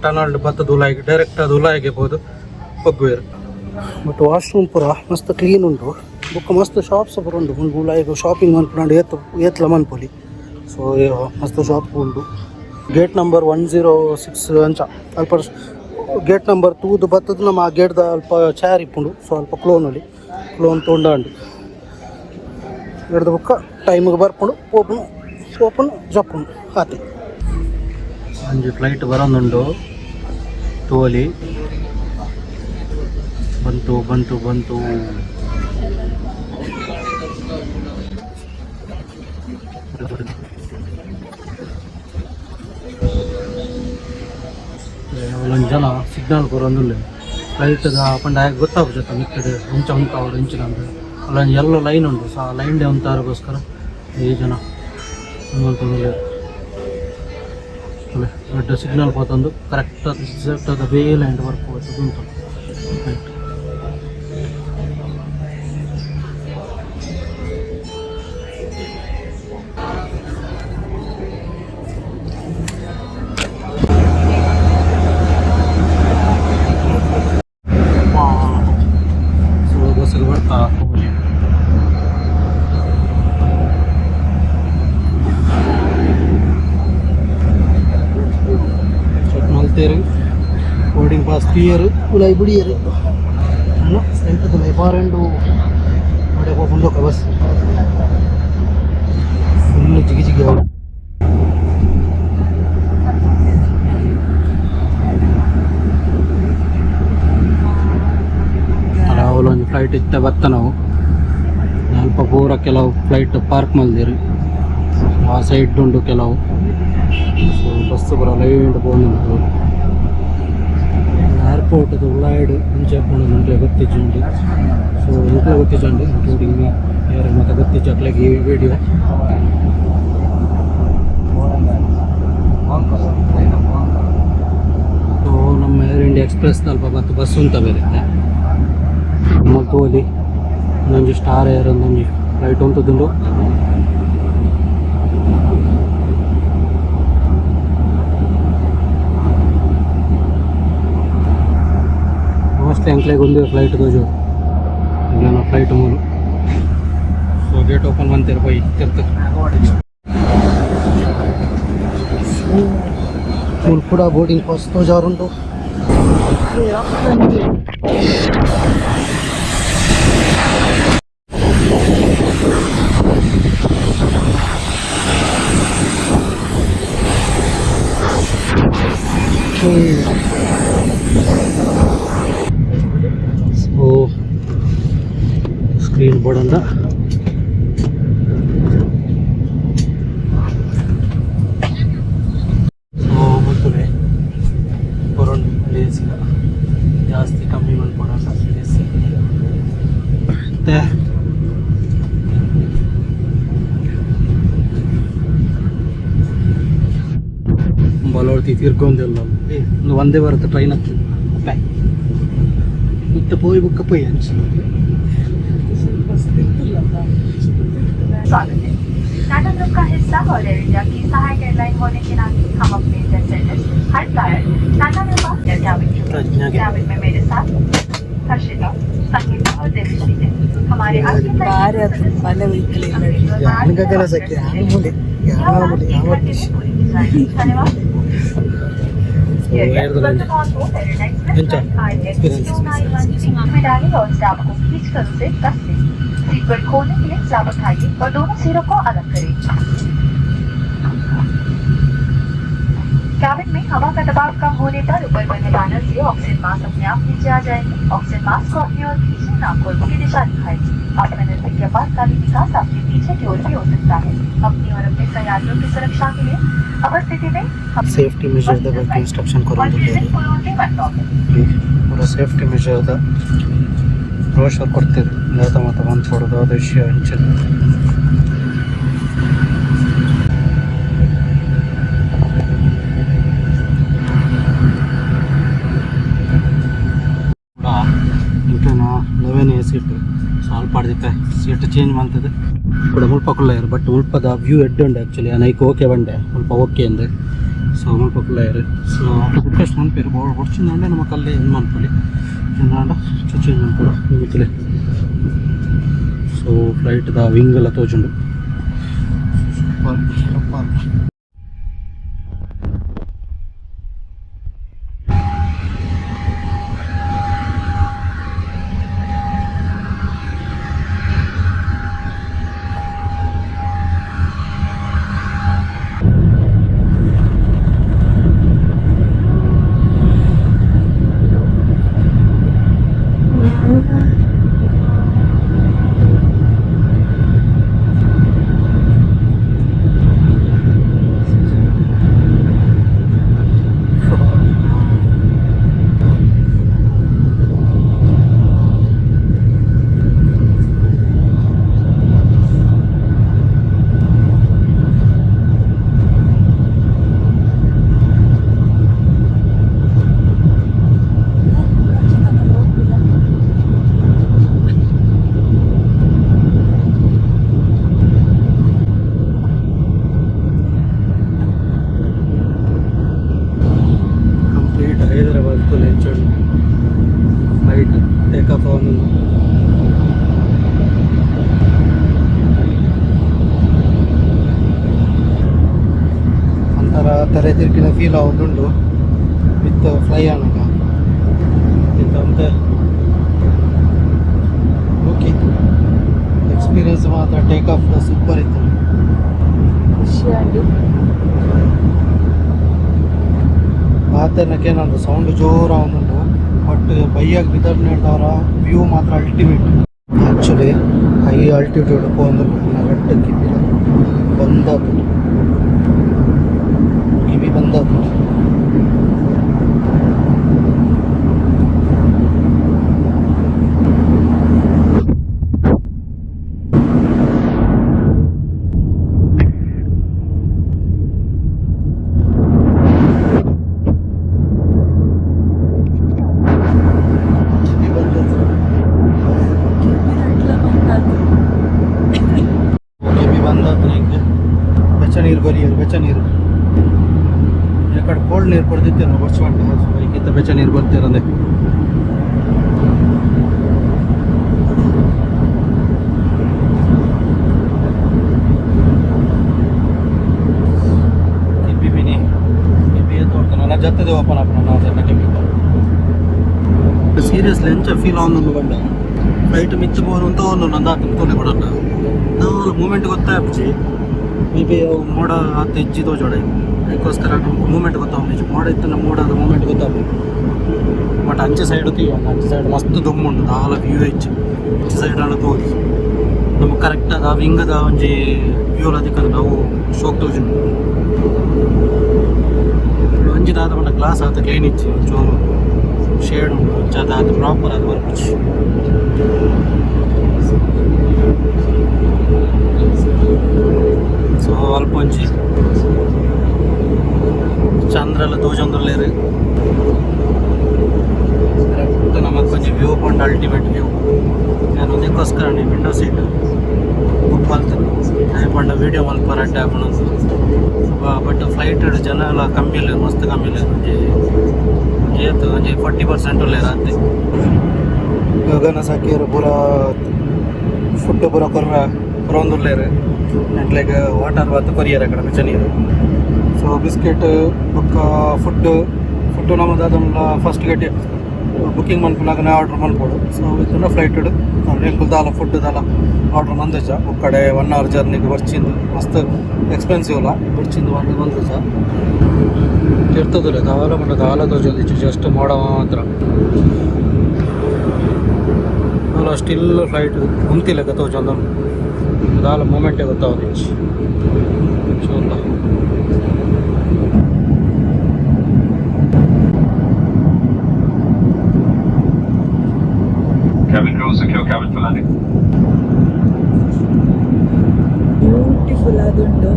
Tunnel ಬತ್ತದ ಉಲಾಯಿಗೆ direct ಅದು ಉಲಾಯಿಗೆ ಪೋದು ಪೊಗ್ಗುವೆರ್. ಬಟ್ ವಾಶ್ರೂಮ್ ಪೂರ ಮಸ್ತ್ ಕ್ಲೀನ್ ಉಂಡು. ಬೊಕ್ಕ ಮಸ್ತ್ ಶಾಪ್ಸ್ ಪೂರ ಉಂಡು. ಮುಲ್ಪ ಉಲಾಯಿಗ್ ಶಾಪಿಂಗ್ ಮನ್ಪುನಾಂಡ ಏತ್ ಏತ್ಲ ಮನ್ಪೊಲಿ. ಸೊ ಮಸ್ತ್ ಶಾಪ್ ಉಂಡು. ಗೇಟ್ ನಂಬರ್ 106 ಅಂಚ ಅಲ್ಪ ಗೇಟ್ ನಂಬರ್ ತೂದು ಬತ್ತದ ನಮ್ಮ ಆ ಗೇಟ್ದ ಅಲ್ಪ ಚೇರ್ ಇಪ್ಪುಂಡು. ಸೊ ಅಲ್ಪ ಕ್ಲೋನಲ್ಲಿ ಕ್ಲೋನ್ ತೊಂಡಾಂಡು ಹಿಡ್ದು ಬೊಕ್ಕ ಟೈಮಿಗೆ ಬರ್ಪುಂಡು, ಪೋಪುನು ಪೋಪುನು ಜಪ್ಪುನು ಆತೆ. ಒಂಜಿ ಫ್ಲೈಟ್ ಬರೋದುಂಡು ತೋಲಿ. ಬಂತು ಬಂತು ಬಂತು. ಒಂಜಿ ಜನ ಸಿಗ್ನಲ್ ಕೊರೊಂದುಲ್ಲೆ ಫ್ಲೈಟ್ದ ಪಂಡ ಆಯಗ್ ಗೊತ್ತಾಪುಜತ್ತ ಮಿತ್ತುಡು ಇಂಚ ಉಂತಾವೊಡು ಇಂಚಿನ ಅಂದ್. ಅಲ್ಲೊಂಜಿ ಎಲ್ಲೋ ಲೈನ್ ಉಂಡು. ಸೊ ಆ ಲೈನ್ ಡೆ ಉಂತಾರಗೋಸ್ಕರ ಈ ಜನ ಮಲ್ತೊಂದುಲ್ಲೆರ್. ತೂಲೆ ರಡ್ಡ್ ಸಿಗ್ನಲ್ ಪೋತೊಂದು ಕರೆಕ್ಟ್ ಎಕ್ಸಾಕ್ಟ್ ಆದ್ ಅವೇ ಲೈನ್ ಡ್ ಬರ್ಪು ಉಂತುಂಡು ಫ್ಲೈಟ್. ಸೊ ಬಸ್ಸಿಗೆ ಬರ್ತಾ ಹೋಗಿ ಚೆಕ್ ಮಲ್ತೇರು, ಬೋರ್ಡಿಂಗ್ ಪಾಸ್ తీಯರು, ಉಲಾಯಿ ಬುಡಿಯರು. ಫ್ರಂಟ್ ಉಲಾಯಿ ಬಾರಂಡು ಒಡೆ ಪೋಪುಂಡು. ಬಸ್ ಫುಲ್ ಜಿಗಿ ಜಿಗಿ ಅವು. ಒಂಜಿ ಫ್ಲೈಟ್ ಇತ್ತೆ ಬತ್ತ. ನಾವು ಅಲ್ಪ ಪೂರ ಕೆಲವು ಫ್ಲೈಟ್ ಪಾರ್ಕ್ ಮಲ್ದೆರ್. ಆ ಸೈಡ್ ಉಂಡು ಕೆಲವು. ಸೊ ಬಸ್ ಪೂರ ಲೈನ್ ಪೋವೊಂದುಂಡು. ಏರ್ಪೋರ್ಟ್ ಉಲಾಯಿಡ್ ಇಂಚ ಉಪ್ಪುಂಡು ಎಂಕ್ಲೆ ಗೊತ್ತಿಜ್ಜುಂಡು. ಸೊ ಎಂಕ್ಲೆ ಗೊತ್ತಿಜ್ಜಂಡು, ಇನ್ಕ್ಲೂಡಿಂಗ್ ಮೀ. ಯಾರೆಗ್ ಮಾತ ಗೊತ್ತಿಜ್ಜಿ ಅಕ್ಲೆಗ್ ಈ ವಿಡಿಯೋ. ಸೊ ನಮ್ಮ ಏರ್ ಇಂಡಿಯಾ ಎಕ್ಸ್ಪ್ರೆಸ್ ಅಲ್ಪ ಬತ್ತು ಬಸ್ ಉಂತ ಬೇರೆ. ನಮ್ಮ ತೋಲಿ ಒಂದೊಂಜಿ ಸ್ಟಾರ್ ಏರ್ ಒಂದೊಂಜಿ ಫ್ಲೈಟ್ ಉಂತುದುಂಡು. ಮೋಸ್ಟ್ಲಿ ಎಂಕ್ಲೆಗ್ ಒಂದೇ ಫ್ಲೈಟ್ ತೋಜು ಎಂಕ್ಲೆನ ಫ್ಲೈಟ್ ಮೂಲು. ಸೊ ಗೇಟ್ ಓಪನ್ ಮಂತೆರ್, ಪೋಯಿ ತಿರ್ತು. ಮೂಲು ಕೂಡ ಬೋರ್ಡಿಂಗ್ ಪಾಸ್ ತೋಜಾರುಂಡು. ಸೊ ಸ್ಕ್ರೀನ್ ಬೋರ್ಡ್ ಅಂದ. ಸೊ ಮಲ್ತುಲೆ ಬರೋಣ ಪ್ಲೇಸ್ ಜಾಸ್ತಿ ಕಮ್ಮಿ ಮಲ್ಪೊಡಂಡ ಪ್ಲೇಸ್. ಮತ್ತೆ ಬಲೋಡ್ತಿ ತಿರ್ಗೊಂದಿಲ್ಲ. ಒಂದು ವಂದೇ ಭಾರತ್ ಟ್ರೈನ್ ಹತ್ತು ಅಪ್ಪೆ ಮತ್ತೆ ಪೋಯಿ ಬುಕ್ಕ ಪೋಯಿ ಅಂಚ. स्वागत है। टाटा ग्रुप का हिस्सा और एयर इंडिया की सहायक एयरलाइन होने के नाते हम अपने जेट हर फ्लायर टाटा में पास कैबिन ಪ್ರಜ್ಞಾಗೆ कैबिन में मेरे साथ हर्षिता, संगीता और देवश्री है। हमारे आज के ಭಾರಿ ಆತು ಮನೆ ಯಾನ್ ಗಗನ ಸಖಿ ಯಾನ್ ಮೂಲೆ ಯಾನ್ ಮೂಲೆ ಯಾವ धन्यवाद. ಸೊ ಎಂಚ ಎಕ್ಸ್ಪೀರಿಯನ್ಸ್? में डालें और स्ट्रैप को खींचकर उसे कस लें। सीट बेल्ट खोलने के लिए स्ट्रैप उठाइए और दोनों सिरों को अलग करें। कैबिन में हवा का दबाव कम होने पर ऊपर बने पैनल से ऑक्सीजन मास्क अपने आप नीचे आ जाएंगे। ऑक्सीजन मास्क को अपनी ओर खींचे, नाक और मुंह की दिशा दिखाएगी। आपका नजदीक आपातकालीन निकास आपके पीछे की ओर भी हो सकता है। अपनी और अपने सहयात्रियों की सुरक्षा के लिए उपस्थिति में हम ಸೇಫ್ಟಿ ಮೆಷರ್ದ ಬಗ್ಗೆ ಇನ್ಸ್ಟ್ರಕ್ಷನ್ ಕೊರೊಂದುಲ್ಲೆರ್. ಪೂರ ಸೇಫ್ಟಿ ಮೆಷರ್ದ ಬ್ರೋಷರ್ ಕೊಡ್ತೇವೆ. ದಾದ ಮಾತ ಮನ್ಪೊಡು, ದಾದ ವಿಷಯ ಅಂಚನೆ. ಇಂಕ್ಲೆನ 11 ಎ ಸೀಟ್. ಸೊ ಅಲ್ಪ ಆಡ್ದಿತ್ತೆ ಸೀಟ್ ಚೇಂಜ್ ಮಂತದು ಕೂಡ ಮುಲ್ಪ ಕುಲ್ಲಯೆರ್. ಬಟ್ ಮುಲ್ಪದ ವ್ಯೂ ಎಡ್ಡೆ ಉಂಡು ಆ್ಯಕ್ಚುಲಿ. ಯಾನ್ ಐಕ್ ಓಕೆ ಪಂಡೆ, ಮುಲ್ಪ ಓಕೆ ಅಂದ್. So ಮಲ್ಪಕ್ಕುಲ್ಲಾಯರು. So request ಮನ್ಪೇರು ಬೊಡ್ಚಿಂದಾಂಡ ನಮ್ಮ ಕಲ್ಲೆ ಏನು ಮನ್ಪೊಲಿ ಎಂದಾಂಡ ಚೇಂಜ್ ಮನ್ಪೊಡು ಗೊತ್ತಿಲ್ಲ. ಸೊ ಫ್ಲೈಟ್ದ ವಿಂಗ್ ಎಲ್ಲ ತೋಜುಂಡು. Super super. Complete Hyderabad to ಲೆಂಚೋಡು flight take off ಅವನು. ಒಂಥರ ತರೆ ತಿರ್ಗಿನ ಫೀಲ್ ಆವೊಂದುಂಡು ವಿತ್ ಫ್ಲೈ ಆನಗ ಇತ್ತ ಒಂತೆ. ಓಕೆ, ಎಕ್ಸ್ಪೀರಿಯನ್ಸ್ ಮಾತ್ರ take off super ಇತ್ತು. ಖುಷಿ ಆಂಡ್. ಮಾತೆನಕ್ಕೆ ನಂದು ಸೌಂಡ್ ಜೋರು ಅವನುಂಟು, ಬಟ್ ಬೈಯಾಗಿ ಬಿದ್ದರ್ನೇಡ್ದವರ ವ್ಯೂ ಮಾತ್ರ ultimate. Actually high altitude ಪೋಂದು ರಡ್ಡ್ ಕಿಬಿಲ ಬಂದಾತು, ಕಿವಿ ಬಂದಾತು. ಕಿವಿ ಬಂದಾತು. ಬಂದಾತು. ಕಿವಿ ಬಂದಾತು. ಈಗ ಬೆಚ್ಚ ನೀರು ಕೊರಿಯರು, ಬೆಚ್ಚ ನೀರು. ಈ ಕಡೆ ಕೋಲ್ಡ್ ನೀರು ಕೊಡ್ದಿತ್ತೇನೋ ವರ್ಷ ಈಗಿಂತ ಬೆಚ್ಚ ನೀರು ಬರ್ತಿರಂದೆ. ಕಿಬ್ಬಿ ಮಿನಿ ಕಿಬ್ಬಿ ತೋಡ್ತಾನೆ ಜತ್ತದೆ ಓಪನ್ ಆಪನ ನಾವು ಕಿಬ್ಬಿ. ಸೀರಿಯಸ್ಲಿ ಎಂಚ ಫೀಲ್ ಆವೊಂದುಂಡು ಪಂಡ, ಫ್ಲೈಟ್ ಮಿತ್ತು ಪೋನು ಅಂತ ಒಂದು ನಂದಾತು ತೋಲೆ ಕೊಡಲ್ಲ ದಾಲ ಮೂಮೆಂಟ್ ಗೊತ್ತಾಪುಜಿ. ಮೇ ಬಿ ಅವು ಮೋಡ ಆತ ಹೆಜ್ಜಿ ತೋಜೋಡೆ, ಅದಕ್ಕೋಸ್ಕರ ಮೂಮೆಂಟ್ ಗೊತ್ತಾಪುಜಿ. ಮೋಡ ಇತ್ತಲ್ಲ, ಮೋಡದ ಮೂಮೆಂಟ್ ಗೊತ್ತಾಪುಜಿ. ಬಟ್ ಅಂಚೆ ಸೈಡ್ ತೀವ, ಅಂಚೆ ಸೈಡ್ ಮಸ್ತ್ ದೊಮ್ಮುಂಡು, ದಾಲ ವ್ಯೂ ಹೆಚ್ಚು. ಅಂಚೆ ಸೈಡ್ ಆಂಡ ತೋರಿ ನಮಗೆ ಕರೆಕ್ಟ್ ಅದ ವಿಂಗದ ಒಂಜಿ ವ್ಯೂ ಅದಕ್ಕೆ ನಾವು ಶೋಕ್ ತೋಜುಂಡು. ಒಂಜಿ ದಾದ ಪಂಡ ಗ್ಲಾಸ್ ಆತ ಕ್ಲೀನ್ ಇಚ್ಚಿ, ಚೂರು ಶೇಡ್ ಉಂಟು. ಅಂಚ ಅದಾದ ಪ್ರಾಪರ್ ಅದು ಬರ್ಪುಜಿ. ಸೊ ಅಲ್ಪ ಒಂಜಿ ಚಂದ್ರಲ ತೋಜೊಂದುಲ್ಲೆರ್. ಕರೆಕ್ಟ್ ನಮಕ್ ಒಂಜಿ ವ್ಯೂ ಪಂಡ ಅಲ್ಟಿಮೇಟ್ ವ್ಯೂ. ಯಾನ್ ಒಂದಕ್ಕೋಸ್ಕರ window seat book ಮಲ್ತುನು, ದಾಯೆ ಪಂಡ ವೀಡಿಯೋ ಮಲ್ಪರ ಎಡ್ಡೆ ಆಪುಂಡು. ಬಟ್ ಫ್ಲೈಟ್ ಜನ ಎಲ್ಲ ಕಮ್ಮಿ ಉಲ್ಲೆರ್, ಮಸ್ತ್ ಕಮ್ಮಿ ಉಲ್ಲೆರ್. ಒಂಜಿ ಒಂಜಿ ಏತ್, ಒಂಜಿ 40% ಉಲ್ಲೆರ್ ಆತೆ. ಗಗನ ಸಖಿಯರು ಪೂರ ಫುಡ್ ಪೂರ ಕೊರ್ರ ಕೊರೊಂದುಲ್ಲೆರ್. ಎಂಕ್ಲೆಗ್ ವಾಟರ್ ಬಾತ್ ಕೊರಿಯೆರ್ ಅಕಡೆ, ಬೆಚ್ಚ ನೀರು. ಸೊ ಬಿಸ್ಕೆಟ್ ಬೊಕ್ಕ ಫುಡ್. ಫುಡ್ ನಮ ದಾದಂಡ first gate booking ಮನ್ಪುನಗನೆ order ಮನ್ಪೊಡು. So ಇತ್ತುಂಡ flight ಎಂಕುಲು ದಾಲ ಫುಡ್ ದಾಲ ಆರ್ಡರ್ ಮಂದುಜ. ಕಡೆ 1 ಅವರ್ ಜರ್ನಿಗೆ ಬರ್ಚಿಂದು ಮಸ್ತ್ ಎಕ್ಸ್ಪೆನ್ಸಿವ್ ಅಲ್ಲ, ಬರ್ಚಿಂದು ಒಂದು ಬಂದುಜ. ಇರ್ತದಿಲ್ಲ ದಾಲ ಪಂಡ ದಾಲ ತೋಜೊಂದಿಜ್ಜಿ, ಜಸ್ಟ್ ಮೋಡ ಮಾತ್ರ ಅಲ್ಲ. ಸ್ಟಿಲ್ ಫ್ಲೈಟ್ ಉಂತಿಲೆಕ್ಕ ತೋಜೊಂದು, ದಾಲ ಮೂಮೆಂಟೇ ಗೊತ್ತಾವೊಂದಿಜ್ಜಿ. ಚೂಂದ. Cabin crew, secure cabin for landing. Beautiful ಆದುಂಡು,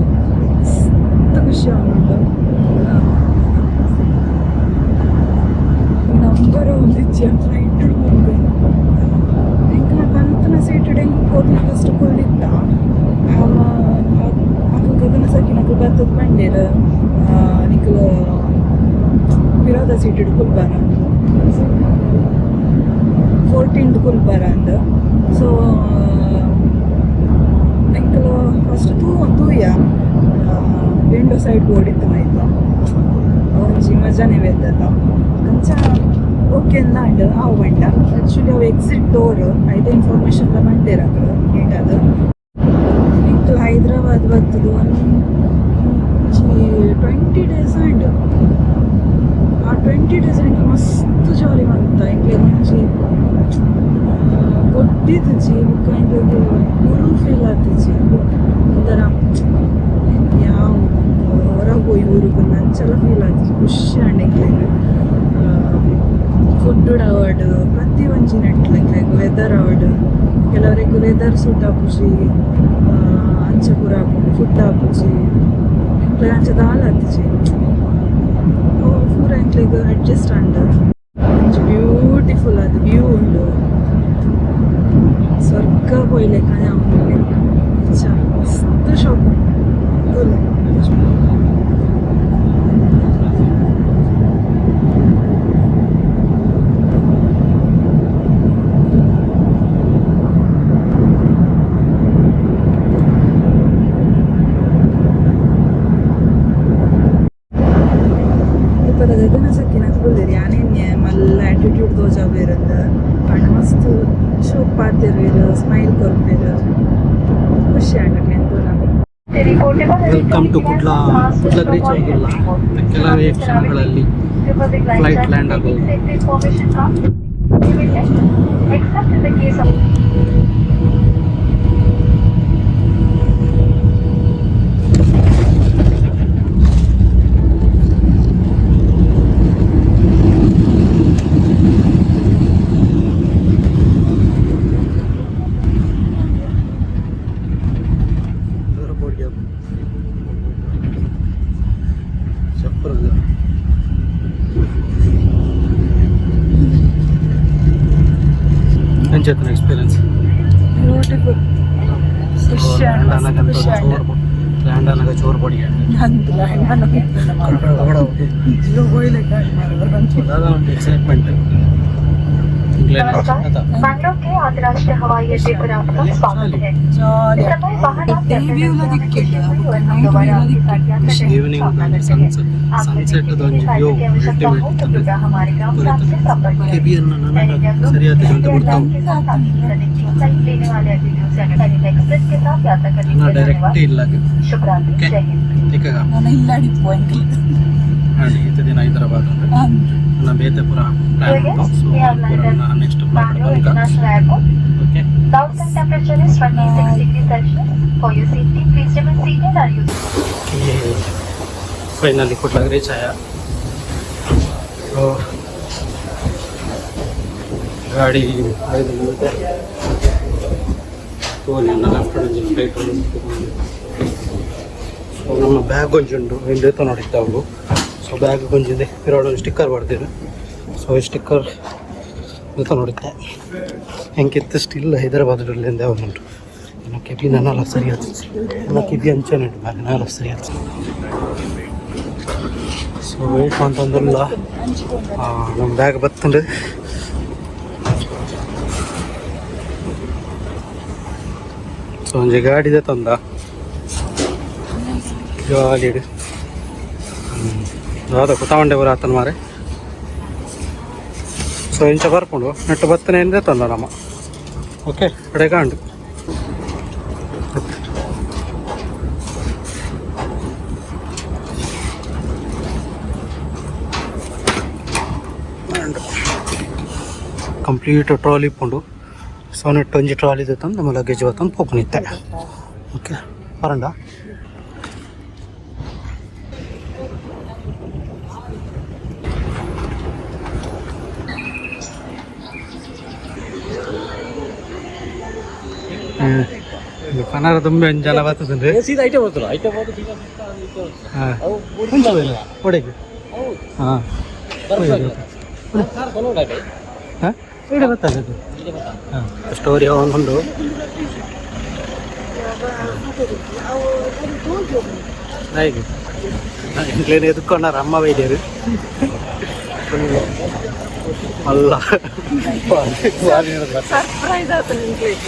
ಮಸ್ತ್ ಖುಷಿ ಆವುಂಡು. ನಂಬರ್ ಒಂದಿಜ್ಜಿ ಫ್ಲೈಟ್. ಎಂಕಲ್ನ ಕಂತನ ಸೀಟ್ ಎಂಕ್ ಪೋದು ಫಸ್ಟ್ ಕುಲ್ದಿತ್ತ. ಅವ ಅಕುಲು ಗಗನ ಸಖಿನಕುಲು ಬತ್ತದ್ ಪಂಡೆರ್. ನಿಕ್ ಎಂಕ್ಲು ಪಿರೋದ ಸೀಟ್ ಕುಲ್ಬಾರ 14 ಕುಲ್ಬಾರ ಅಂದ್. ಸೊ ಎಂಕ್ಲು ಫಸ್ಟ್ ತೂ ತೂಯ ವಿಂಡೋ ಸೈಡ್ ಬೋರ್ಡಿತ್ತು ಮಾಯ್ತ ಒಂಜಿ ಮಜಾನೆ ಬೇತದ ಅಂಚ ಓಕೆ ಅಂದಾಂಡ್ ಆವು ಬಂಡ. ಆ್ಯಕ್ಚುಲಿ ಅವು ಎಕ್ಸಿಟ್ ಡೋರ್ ಐತೆ ಇನ್ಫಾರ್ಮೇಷನ್ ಎಲ್ಲ ಬಂಡೇರ್ ಅಕುಲು ನೀಟಾದ. ಎಂಕ್ಲು ಹೈದ್ರಾಬಾದ್ ಬತ್ತದು ಒಂಜಿ 20 ಡೇಸ್ ಆಂಡ್. ಆ 20 ಡೇಸ್ ಎಂಕ್ಲು ಮಸ್ತ್ ಜಾಲಿ ಮಂತ. ಎಂಕ್ಲೆಗ್ ಒಂಜಿ ಗೊತ್ತಿತ್ತಿಜಿ ಬೊಕ್ಕ ಎಂಕ್ಲೆಗ್ ಊರು ಫೀಲ್ ಆತಿಜಿ. ಒಂಥರ ಯಾವ ಹೊರಗೆ ಪೋಯಿ ಊರುಗು ಅಂಚಲ ಫೀಲ್ ಆತಿಜಿ. ಖುಷಿ ಆಂಡ್ ಎಂಕ್ಲೆಗ್. ಫುಡ್ ಆವಡ್, ಪ್ರತಿ ಒಂಜಿ ನೆಟ್ಲ ಎಂಕ್ಲೆಗ್ ವೆದರ್ ಆವಡ್, ಕೆಲವರಿಗೆ ವೆದರ್ ಸೂಟ್ ಆಪುಜಿ, ಅಂಚ ಪೂರ ಆಪುಂಡು. ಫುಡ್ ಆಪುಜಿ ಎಂಕ್ಲೆಗ್, ಅಂಚ ದಾಲ ಆತಿಜಿ. ಅವು ಪೂರ ಎಂಕ್ಲೆಗ್ ಅಡ್ಜಸ್ಟ್ ಆಂಡ್. ಒಂಜಿ ಬ್ಯೂಟಿಫುಲ್ ಆದ್ ವ್ಯೂ ಉಂಡು. ಸ್ವರ್ಗ ಪೋಯಿಲೆಕ್ಕನೆ ಆಪುಂಡು. ಅಂಚ ಮಸ್ತ್ ಶೋಕು ತೂಲೆ. ಇಪ್ಪದ ಗಗನ ಸಕ್ಕಿನ ಕುಲ್ಲೆರ್ ಯಾನೆನ್ನೆ ಮಲ್ಲ ಆಟಿಟ್ಯೂಡ್ ತೋಜಾಬೇರಂದ್ ಪಂಡ ಮಸ್ತ್ ಶೋಕ್ ಪಾತೆರ್ವೆರ್, ಸ್ಮೈಲ್ ಕೊರ್ಪೆರ್. ಖುಷಿ ಆಂಡ್ ಅಕ್ಲೆನ್ ತೂನಗ. Welcome to Kudla. ಕುಡ್ಲಗ್ reach ಆಗಿಲ್ಲ, ಕೆಲವೇ ಕ್ಷಣಗಳಲ್ಲಿ ಫ್ಲೈಟ್ ಲ್ಯಾಂಡ್ ಆಗೋದು. Except in the case of ಎಂಚೆತ್ತನ experience? Beautiful. ಖುಷಿ ಆಂಡ್, ಮಸ್ತ್ ಖುಷಿ ಆಂಡ್. ಲ್ಯಾಂಡ್ ಅನ್ನಾಗ ಜೋರು ಬಡಿಗೆ. ಅಂದ್ ಜಿಯೋ ಪೋಯಿಲೆಕ್ಕ ಆಂಡ್. ಎಕ್ಸೈಟ್ಮೆಂಟ್. नमस्कार, बैंगलोर के अंतर्राष्ट्रीय हवाई अड्डे पर आपका स्वागत है। ಜಾಲಿ. इस समय वाहन आप ಡೇ ವ್ಯೂ ಲ ದಿಕ್ಕಿಲ್ಲ, और हम ನೈಟ್ दोबारा ವ್ಯೂ ಲ आपके साथ यात्रा ದಿಕ್ಕಿಲ್ಲ. करने की ಈವ್ನಿಂಗ್ कामना करते हैं। आपको ಸನ್ಸೆಟ್ किसी भी ಒಂಜಿ सहायता ವ್ಯೂ की आवश्यकता हो तो कृपया हमारे ग्राउंड स्टाफ से संपर्क करें। ಕೆಬಿಯನ್ನು air India group ಸರಿಯಾದ एयर ಅಂತ एयरलाइन ಗೊತ್ತಾವು. के साथ आपकी कनेक्टिंग फ्लाइट लेने वाले अतिथियों से air India express के साथ यात्रा करने के लिए ಡೈರೆಕ್ಟ್ धन्यवाद। ಇಲ್ಲ. शुभ रात्रि। Okay. जय हिंद। ತಿಕ್ಕಗ. ನಾನು ಇಲ್ಲಾಡಿಪ್ಪು ಅಂಕಲ್. ಈತ ದಿನ ಹೈದರಾಬಾದ್ ಅಂದ್ರೆ ಅಂದ್. ನನ್ನ ಬೇತೆ ಪೂರ ಪ್ಲಾನ್ Dear ಉಂಟು. guests, so we have ಪೂರ landed next blog Bangalore ಬಂಕ. International Airport. Okay. The outside temperature is 26 degrees Celsius. For your safety, please remain seated or use finally ಕುಡ್ಲಾಗ reach ಆಯ. ಸೊ ಗಾಡಿ 5 ನಿಮಿಷ ಲೆಫ್ಟ್ ಒಂಜಿ ಫ್ಲೈಟ್. ಸೊ ನಮ್ಮ bag ಒಂಜಿ ಉಂಡು ಇಂದು ನೋಡಿದ್ದ ಅವಳು. ಸೊ ಬ್ಯಾಗ್ ಒಂಜಿದೆ, ಪಿರಾಡ್ ಒಂದು ಸ್ಟಿಕ್ಕರ್ ಬರ್ದಿರು. ಸೊ ಈ ಸ್ಟಿಕ್ಕರ್ ನೋಡಿದ್ದೆ. ಹೆಂಗಿತ್ತು ಸ್ಟಿಲ್ ಹೈದರಾಬಾದ್ ಉಂಟು. ಇನ್ನು ಕೆಬಿ ನನ್ನಲ್ಲ ಸರಿ ಆಯ್ತು. ನನ್ನ ಕೆಬಿ ಅಂಚನೆ ಉಂಟು, ಬ್ಯಾಗ್ ನಾಲ ಸರಿ ಆಯ್ತು. ಸೊ ವೇಟ್ ಅಂತಂದ್ರಲ್ಲ, ನಮ್ಮ ಬ್ಯಾಗ್ ಬತ್ತಂಡು. ಸೊ ಒಂಜಿ ಗಾಡಿದೆ ತಂದ ಜಾಲಿಡ್ ದಾದ ಕುತಾವಂಡೆ ಬರ ಆತನ ಮಾರೆ. ಸೊ ಇಂಚ ಬರ್ಪುಂಡು ನೆಟ್ಟು ಬತ್ತನೆ ಎಂದೇ ತಂದ ನಮ್ಮ. ಓಕೆ, ಕಡೆ ಕಾಂಡು. ಕಂಪ್ಲೀಟ್ ಟ್ರಾಲಿ ಇಪ್ಪುಂಡು. ಸೊ ನೆಟ್ಟು ಒಂಜಿ ಟ್ರಾಲಿ ತಂದು ನಮ್ಮ ಲಗೇಜ್ ಬತ್ತಂದು ಪೋಪುನಿತ್ತೆ. ಓಕೆ, ಬರಂಡ. ಪನಾರ ತುಂಬ ಒಂಜಿ ಜನ ಬರ್ತದಂದ್ರೆ ಸೀದಾ ಐಟೆ ಬರ್ತಲ್ಲ, ಐಟೆ ಹೋದ ಸೀದಾ ಸುತ್ತ ಐಟೆ ಬರ್ತದೆ. ಅವು ಒಡೆಗೆ. ಹಾಂ. ಕಾರ್ ಕೊನೋಡಾಟೆ. ಹಾಂ, ಇಡೆ ಬರ್ತದೆ. ಹಾಂ, ಸ್ಟೋರಿ ಉಂಟು. ಅವು ತೋಜು. ದಾಯೆಗ್ ಎಂಕ್ಲೇನ ಎದುಕೊಂಡಾರ ಅಮ್ಮ ಬೈದೇರು ಅಲ್ಲ. ಸರ್ಪ್ರೈಸ್ ಆತ ನಿಂಕ್ಲೆಗ್.